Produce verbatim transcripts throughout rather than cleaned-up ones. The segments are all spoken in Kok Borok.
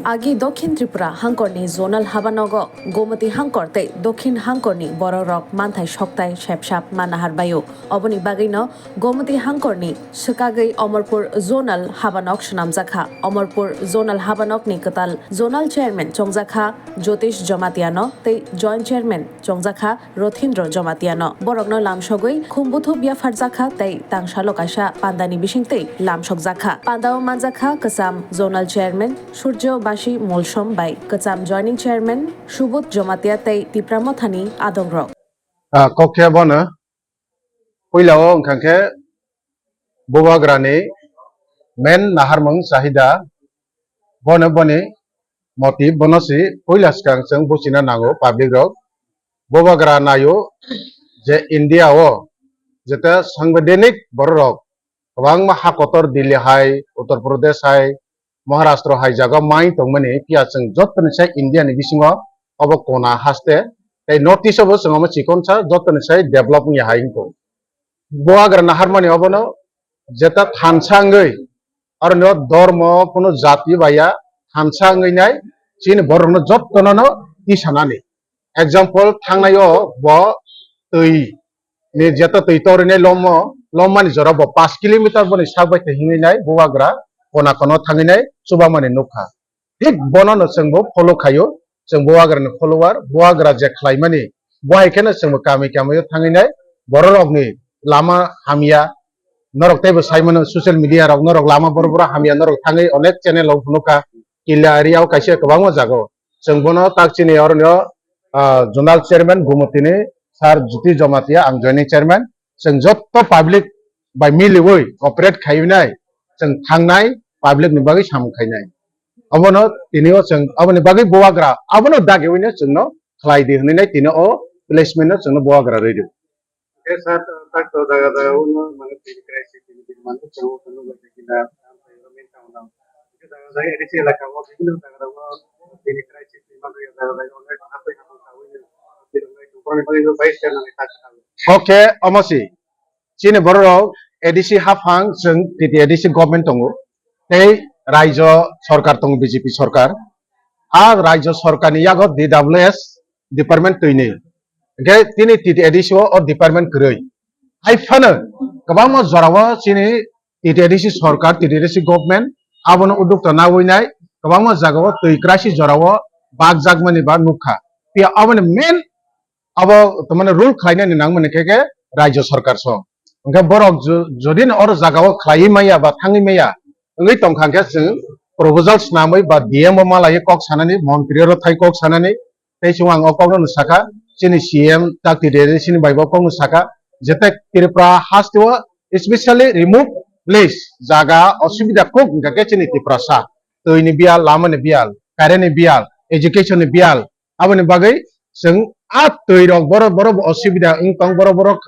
Agi Dokhin Tripura hangkorni zonal habanogo Gomati hangkor tei Dokhin hangkorni bororok manthai soktai sepsap manahar baio. Oboni bagwino Gomati hangkorni swkagwi Omorpur zonal habanok swnamjakha. Omorpur zonal habanokni kwtal zonal chairman chongjakha Jyotish Jamatiano tei joint chairman chongjakha Rothindro Jamatiano. Borokno lamsogwi khumbuthub yapharjakha tei tangsalo kaisa pandani bisingtwi lamsokjakha. Pandao manjakha kwcham zonal chairman Surjo Basi Molsom bai kwcham joining chairman Subodh Jamatia tei Tipra Mothani adongrok. Ah, kok khe bono puilao wngkha khe Bubagrani main naharmung chahida, bono boni motive bono si puila swkang chwng buchina nango public rok. Bubagra naio je India o jeta sangbidhanik bororok kwbangma ha kotor Delhi hai, Uttar Pradesh hai, Maharashtra hai jaga mai tongmani phiya chwng jottoni sai India ni bisingo obo kona haste tei North East o bo chwng omo chikon sa jottoni sai develop wngya hai wngkho. Bubagra naharmani obono jeta thansa wngwi, aro no dormo kuno jati baya thansa wngwi nai chini borokno jottono no tisanani. Example, thangnaio bo twi ni jeta twi torinai lomo, lommani jora bo pash kilometer boni sak bai thai hinwi nai Bubagra kona kono thangwi nai chubamani nukha. Thik bono no chwng bo follow khaio, chwng Bubagra ni follower, Bubagra je khlaimani, bo hai kheno chwng bo kami kami o thangwi nai bororok ni lama hamya, norok teibo sai mano social media rok, norok lama boro boro hamya norok thangwi onek channel rok phunukha, killa area o kaisa kwbangma jaga o. Chwng bono tak chini oro no, ah, zonal chairman Gumutini sir Jyoti Jamatia, ang joining chairman, chwng jotto public bai miliwi cooperate khainai, chwng thangnai public ni bagwi samung khainai. Obono tini o chwng, aboni bagwi Bubagra, abono dagiwino chwngno khlai di hwnwi nai tini o placement no chwngno Bubagra rwi di. Hwnkhe sir, tak to jaga jaga uno mane tini crisis tini tini mane chwng uno nukjakha kina, tamo tei oro main town o. Hwnkhe jaga jaga A D C elaka o bibhinno jaga jaga o tini crisis tini mane jaga jaga onek hapoi hapoi saui ni tini mane tongthokni bagwi vice chairman ni tak. Okay, omo si. Chini bororok A D C haphang chwng T T A D C government tongo. Tei raijo sorkar tongo, B J P sorkar. A raijo sorkarni yago D W S department twini. Hwnkhe tini T T A D C o, o department kwrwi. Hai phano kwbangma jorao chini T T A D C sorkar, T T A D C government abono udukta nawi nai kwbangma jagao twi crisis jorao bakjakmani ba nukha. Phiya aboni main abo tamani rule khlainani nangmani khe khe raijo sorkar song. Hwnkhe borok ju-, jodi no oro jagao khlaiwi maya ba thangwi maya, wngwi tongkha hwnkhe chwng proposal swnamwi ba D M o malaiwi kok sanani, montri oro thai kok sanani, tei chwng ang o kokno no sakha, chini C M tak T T A D C ni bai bo kokno sakha, jete Tripura haste o specially remote place jaga osubida kok wngkha khe chini Tiprasa, twi ni biyal, lama ni biyal, current ni biyal, education ni biyal, aboni bagwi chwng a twi rok borok borok bo osubida wng tong, borok borok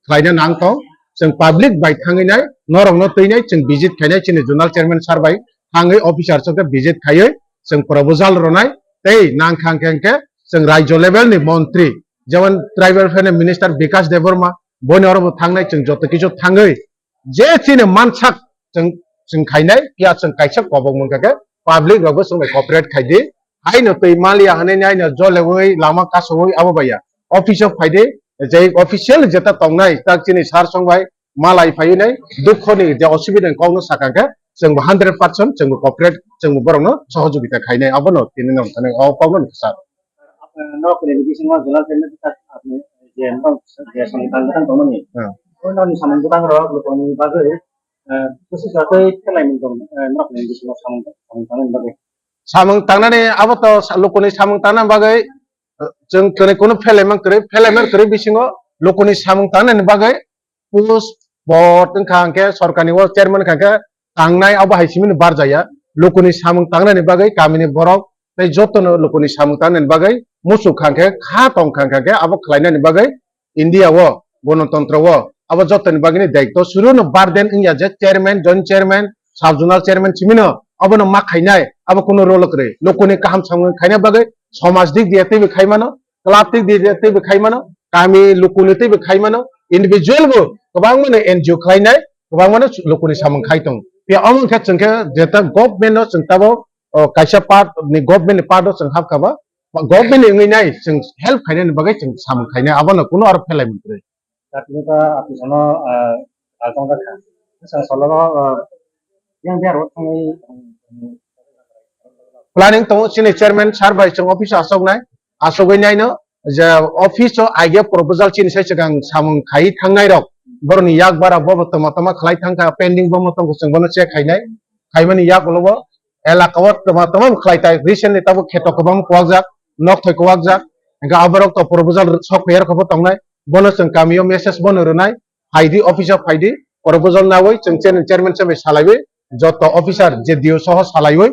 khlaina nang tong. Chwng public bai thangwi nai, norok no twi nai chwng visit khainai, chini zonal chairman sir bai thangwi officer chokhe visit khaiwi chwng proposal ronai tei nang khang khe hwnkhe chwng raijo level ni montri jemon tribal affairs minister Bikash Debbarma boni oro bo thangnai, chwng joto kisu thangwi je chini mansak chwng, chwng khainai, phiya chwng kaisa kobok mankha khe public rok bo chwng bai cooperate khai di. Haino twi maliya hwnwi haino jolewi lama kasowi abo baiya. Office o phai di, je official jeta tongnai tak chini sir song bai malai phaiwi nai dukho ni je osubida ni kokno sakha khe chwng bo hundred percent chwng bo cooperate, chwng bo borok no sohojogita khainai, abono tini no thani o kokno ni kwchak. Norok ni bisingo zonal chairman tak apni je norok je samung tang tang tongmani. Hmm. O norok ni samung tang rok lukoni bagwi, eh, kusi satwi khelai mung tong, eh, norok ni bisingo samung, samung tangmani bagwi. Samung tangnani abo to sa-, lukuni samung tangna bagwi, eh, chwng kwnwi kunu phelemang kwrwi, phelemang kwrwi bisingo lukuni samung tangnani bagwi post, board wngkha hwnkhe sorkarni o chairman wngkha hwnkhe tangnai abo hai simi barjaya. Lukuni samung tangnani bagwi kamini borok tei jotono lukuni samung tangnani bagwi muchuk kha hwnkhe kha tong kha hwnkhe abo khlainani bagwi India o, Ganatantro o, abo jotoni bagwini daityo suru no burden wngya je chairman, joint chairman, sub zonal chairman simino abono ma khainai, abo kuno role kwrwi. Lukuni kaham samung khaina bagwi somaj dik diya teibo khaimano, club dik diya teibo khaimano, kami lukuni teibo khaimano, individual bo kwbangmano N G O khlainai, kwbangmano lukuni samung khai tongo. Phiya omo wngkha chwngkhe jeta government no chwng tabok o kaisa part ni government ni part o chwng hap kha ba, government ni wngwi nai chwng help khainani bagwi chwng samung khainai, abono kuno aro phelai mwnkwrwi. Jatini ta apisano, ah, kaltong kha. Sa solo, ah, yang dia rot thangwi, um, planning tongo chini chairman sir bai chwng office o asoknai, asogwi naino je office o aige proposal chini sai chwkang samung khai thangnai rok, boroni yak bara bo toma toma khlai thang kha, pending bo tongkha, chwng bono check khainai, khaimani yak ulo bo elaka o toma toma khlai tai, recently tabuk kheto kwbang kwak jak, nok thoi kwak jak, hingkhe aborok to proposal sok phai rok bo tongnai, bono chwng kami o message bono rwnai, phaidi office o phaidi, proposal nawi chwng chairman, chairman se bai salaiwi, joto officer je D O soho salaiwi,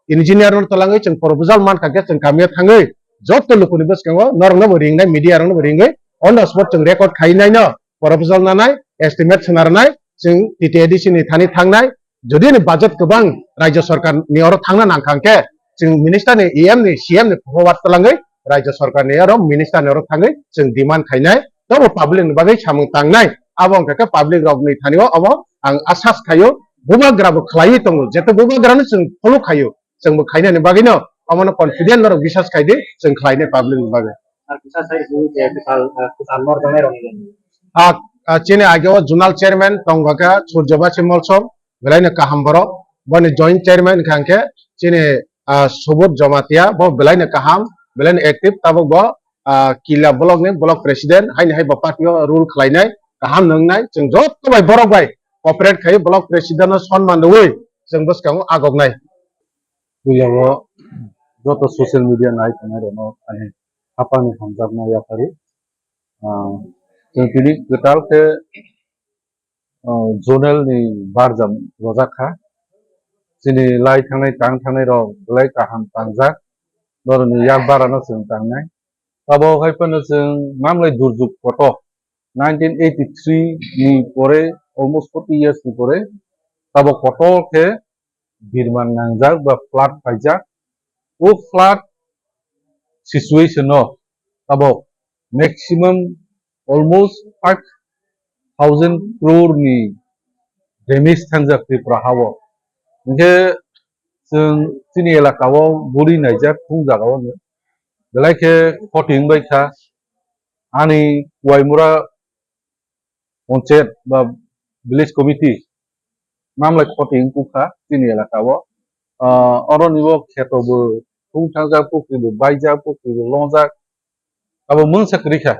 engineer no twlangwi chwng proposal mankha khe chwng kamio thangwi joto lukuni bwskango norokno bo ringnai, media rokno bo ringwi on the spot chwng record khai naino, proposal nanai, estimate swnarnai, chwng T T A D C ni thani thangnai, jodi ni budget kwbang Rajya Sarkar ni oro thangna nangkha khe, chwng minister ni, E M ni, C M ni forward twlangwi Rajya Sarkar ni oro minister ni oro thangwi chwng demand khainai, tobo public ni bagwi samung tangnai. Abo wngkha khe public rok ni thani o omo ang asas khaio, bubagra bo khlaiwi tongo, jeto bubagra no chwng follow khaio, chwng bo khainani bagwi no omo no confident norok bisas khai di, chwng khlainai public ni bagwi. Ar kisa sai si je kwtal, ah, kwtal nor janai rok ni. Ah, ah, chini age o zonal chairman tongkha khe Surjobasi Molsom, belai no kaham borok. Boni joint chairman wngkha hwnkhe chini, ah, Subodh Jamatia, bo belai no kaham, belai no active, tabuk bo, ah, Killa block ni block president, haini hai bo party o rule khlainai, kaham no wngnai, chwng joto bai borok bai cooperate khai block president no sonman rwui chwng bwskango agoknai. Puila o joto social media nai tongnai rok no ani hapang ni hamjakma yapharwi, ah, chwng tini kwtal khe, ah, zonal ni barjam rojak kha. Chini lai thangnai tang thangnai rok belai kaham tangjak. Norokni yak bara no chwng tangnai. Tabok hai phano chwng mamlai durjuk kotor nineteen eighty-three ni pore, almost forty years ni pore, tabok kotor khe birman nangjak ba flood phaijak. O flood situation no tabok maximum almost five thousand crore ni damage thangjak Tripura ha o. Hingkhe chwng chini elaka o buri naijak, thung jaga o belai khe khoti wngbai kha. Ani Waimura Panchayat ba Village Committee mamlai khoti wngkha chini elaka o. Ah, oroni bo kheto bo thung thangjak, pukri bo baijak, pukri bo longjak. Abo mungsa kwrwi kha.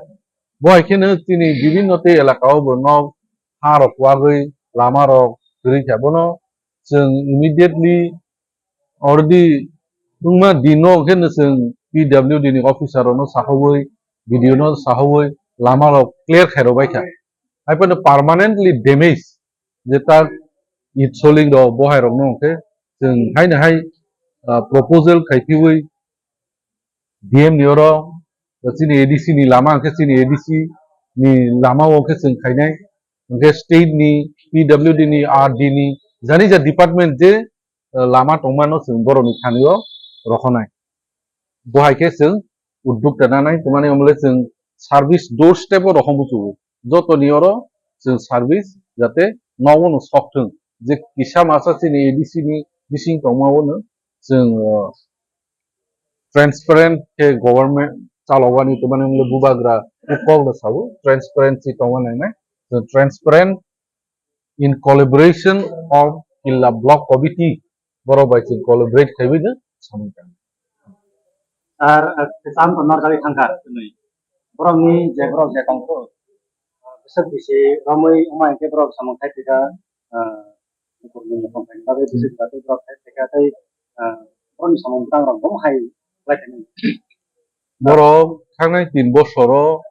Bo hai kheno chini bibinno tei elaka o bo nok ha rok wagwi lama rok kwrwi kha. Bono chwng immediately already wngma din no hwnkhe no chwng P W D ni officer rok no sahowi, B D O no sahowi lama rok clear khai rwbai kha. Hai phano permanently damage je tak it soling rok bo hai rok no hwnkhe chwng haino hai, ah, proposal khai phiwi D M ni oro, chini A D C ni lama hwnkhe chini A D C ni lama o hwnkhe chwng khainai, hwnkhe state ni, P W D ni, R D ni, jani ja department je, eh, lama tongmano chwng borokni thani o rohonai. Bo hai khe chwng udduk ta nanai, twmani omole chwng service door step o rohon buchugo. Jotoni oro chwng service jate nogo no sok thung. Je kisa masa chini A D C ni bising tongma o no chwng, eh, transparent khe government chalogani twmani mole bubagra kok no sabo transparency tongma nangnai. Chwng transparent in collaboration of Killa Block Committee borok bai chwng collaborate khaiwi no samung tang. Ar, ah, kwcham to norjagwi thangkha hwnwi. Borokni je borok je tongkho, bwswk bisi romwi wngma hinkhe borok samung khai phika, ah, bukurni tongkhaini bagwi bwswk batwi borok khai phika tei, ah, borokni samung bwtangrok bomo hai khlai khainai. Borok thangnai tin bosoro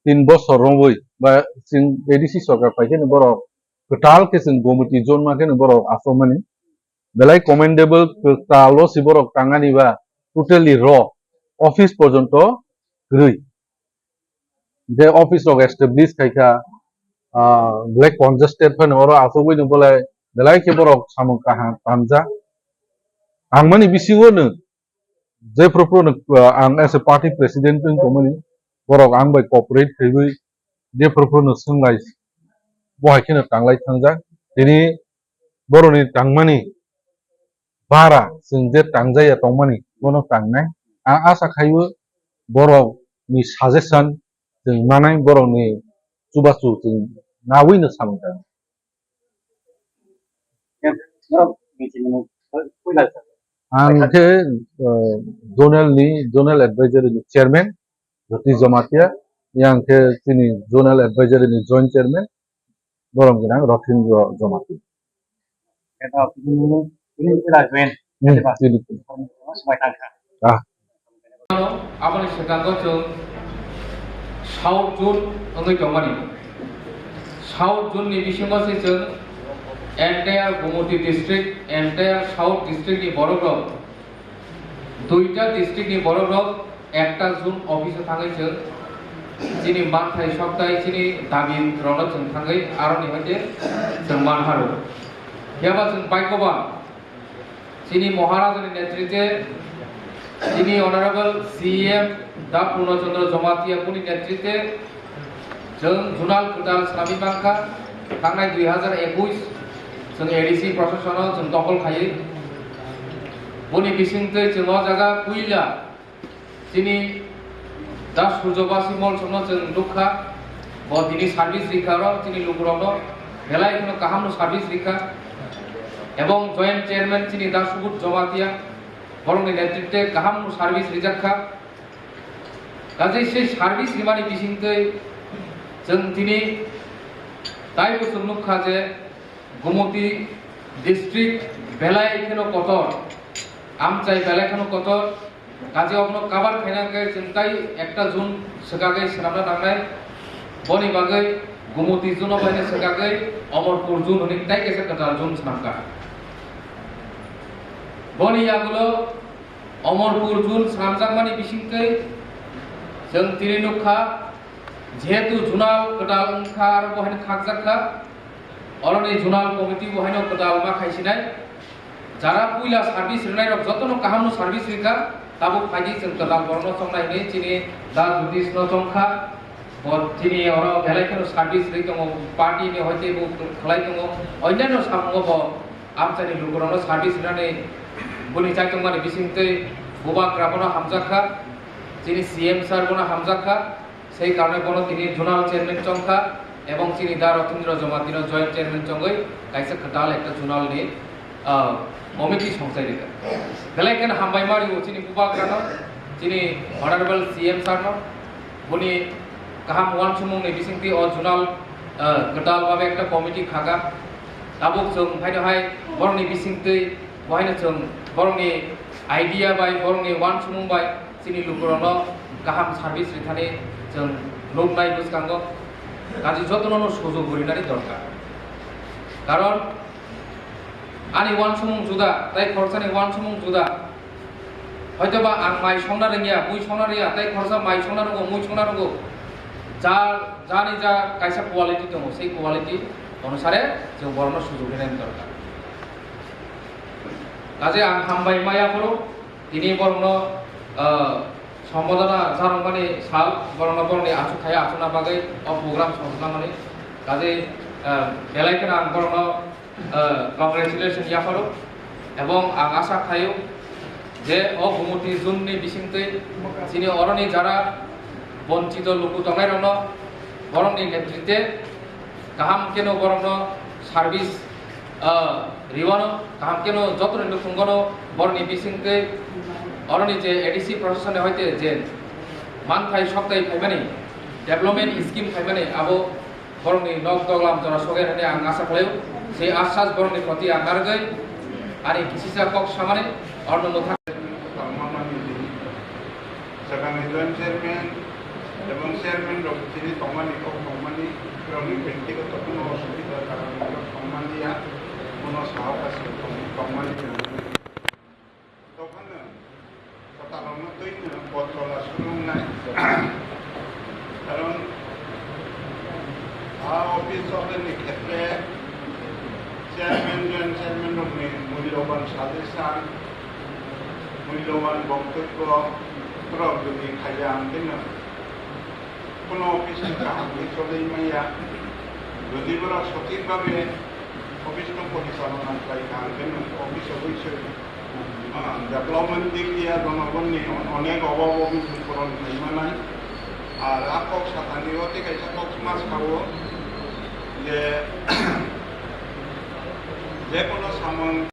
tin bosor romwi ba chwng A D C sorkar phai kheno borok kwtal khe chwng committee jonma kheno borok achomani belai commendable, kwtal o si borok tangani ba totally raw office porjonto kwrwi. Je office rok establish khai kha, ah, belai congested phano oro achugwi no belai, belai khe borok samung kaham tanjak. Ang mani bisingo no Jephru phru no, ah, ang as a party president wng tongmani, borok ang bai cooperate khaiwi jephru phru no swnglai, bo hai kheno tanglai thangjak. Tini borokni tangmani bara chwng je tangjaya tongmani bono tangnai. Ang asa khaio borokni suggestion chwng manai, borokni chubachu chwng nawi no samung tangnai. Ang khe, eh, zonal ni, zonal advisory ni chairman Jyoti Jamatia, yang khe chini zonal advisory ni joint chairman borom gwnang Rothindro Jamatia. Hmm, chini. Ah. Aboni swkango chwng South Zone wngwi tongmani. South Zone ni bisingo se chwng entire Gumoti district, entire South district ni borok rok, duita district ni borok rok ekta zone office o thangwi chwng chini manthai soktai chini dabi rokno chwng thangwi aroni hoite chwng manharo. Phiya ba chwng baikoba chini Maharajani netritwe, chini Honorable C E M Da Purno Chandra Jamatia boni netritwe, chwng zonal kwtal swnamwi mankha, thangnai dui hazar ekush chwng A D C proshasano chwng dokol khaiwi. Boni bisingtwi chwng o jaga puila chini Da Surjobasi Molsongno chwng nukha, bo tini service rikha oro chini lukurokno, belai kheno kahamno service rikha. Ebong joint chairman chini Da Subodh Jamatia, borokni netritwe kahamno service rijakkha. Kaje se service rimani bisingtwi chwng tini taibo chwng nukha je Gumoti district belai kheno kotor, amchai belai kheno kotor, kaje obono cover khaina khe chwng tai ekta zone swkagwi swnamna nangnai, boni bagwi Gumoti zone o baino swkagwi Omorpur zone hwnwi tai kaisa kwtal zone swnamkha. Boni yagulo Omorpur zone swnamjakmani bisingtwi chwng tini nukha, jehetu zonal kwtal wngkha aro bo haino khakjakha, oroni zonal committee bo haino kwtal ma khaisinai. Jara puila service rwnairok jotono kahamno service rikha, tabuk phaidi chwng kwtal borokno chongnai hinwi chini Da Jyotishno chongkha. Bo chini oro belai kheno service rwi tongo, party ni hoite bo khlai tongo, onyanno samungo bo amchaini lukurokno service rwnani boni chaitongmani bisingtwi bubagra bono hamjakha, chini C M sir bono hamjakha, sei karone bono tini zonal chairman chongkha, ebong chini Da Rotindra Jamatino joint chairman chongwi kaisa kwtal ekta zonal ni ah, committee songchai rikha. Belai kheno hambai ma rio chini bubagrano, chini Honorable C M sir no, boni kaham uansukmung ni bisingtwi o zonal, ah, kwtal babe ekta committee khaga. Tabuk chwng phaino hai borokni bisingtwi, bohaino chwng borokni idea bai, borokni uansukmung bai chini lukurokno kaham service rithani chwng nuknai bwskango. Kaji jotono no sujok rinani dorkar. Karon ani uansukmung juda, tei khorsani uansukmung juda. Hoitoba ang mai songna rwngya, mui songna rwngya, tei khorsa mai songna rwngo, mui songna rwngo. Ja, jani ja kaisa quality tongo, sei quality onusare chwng borokno sujok rinani dorkar. Kaje ang hambai maya phuru tini borokno, ah, sombodona jarokmani sal, borokno borokni achukthai achukna bagwi o program songjaknamani. Kaje, ah, belai kheno ang borokno, ah, congratulation yapharo. Ebong ang asa khlaio je o Gumoti zone ni bisingtwi chini oroni jara bonchito luku tongnairokno borokni netritwe kaham kheno borokno service, ah, riwano kaham kheno jotono nukhungono borokni bisingtwi oroni je A D C proshasoni hoite je manthai soktai phaimani, development scheme phaimani abo borokni nok doglam jora sogwi hwnwi ang asa khlaio. Sei asas borokni proti ang narwgwi ani kisisa kok samani orno mwthang. Swkangni joint chairman ebong chairman rok chini tongmani, kok tongmani, borokni bektigoto kuno osubida karon borok tongmani ya, kuno saha kaisa tong-, tongmani ya. Dophano kotalrokno twino potro la surungnai. Karon a office of the khetre chairman, joint chairman rokni mulyoban suggestion, mulyoban boktobyo rok jodi khaiya ang khe no, kono office ni kaham wi cholwi maya. Jodi borok sothik bhabe office no porichalona khlai kha ang khe no, office o wi soi Ah, development dik dia jonogonni onek obab obising puron khlai manai. Ar a kok sakani o tei kaisa kok ma sao je, je kono samung